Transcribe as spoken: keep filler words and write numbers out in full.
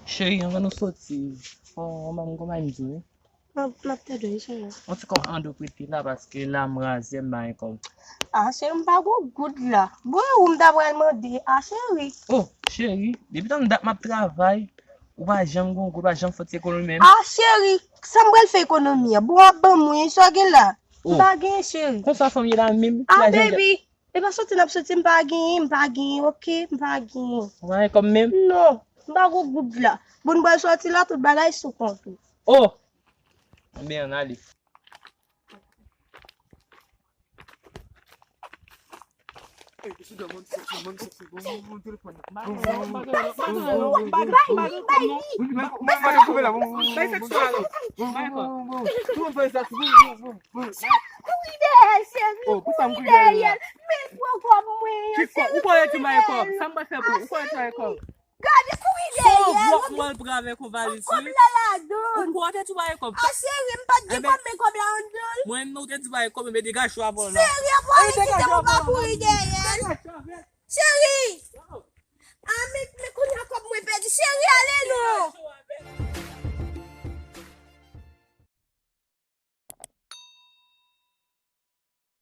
Cheri, anvan nou soti, fò w ban m konpay m di w wi. M ap tande w wi, cheri. Yon ti kòb an do prete la paske la m razè m pa gen kòb. Ah, cheri, m pa gon goud la. Bon, e ou m ta pral mande. Ah, cheri. Oh, cheri, depi tann dat m ap travay, ou pa janm gon goud, ou pa janm fè ti ekonomi menm. Ah, cheri, sa m pral fè ekonomi an? Bon, w ap ban m wi, sa w gen la? M Oh. Pa gen, cheri. Konsa fanm ye la menm. Ah, Lajan baby, e pa soti n ap soti, m pa genyen, m pa genyen, oke? M pa genyen. Ou pa gen kòb menm? Non, m pa gon goud la. Bon, m pral soti la, tout bagay sou kont ou. Oh! Anben, ann ale. Kouri dèyè, cheri. Kouri dèyè. Men pran kòb mwen an, cheri. Ou konnen ti bay kòb. Sa m pa fè pou ou. Ou konnen ti bay kòb. Gade, kouri Son dèyè. Vwòp mwen pran avèk yon valiz Kòb wi. La ladan. Ou konnen ti bay kòb. Ah, cheri, m pa t gen Enben, kòb, men kòb la anndan. Mwen menm ou te ti bay kòb, men degaje w avè w la. Cheri, ap wè kite m, ou pa kouri dèyè.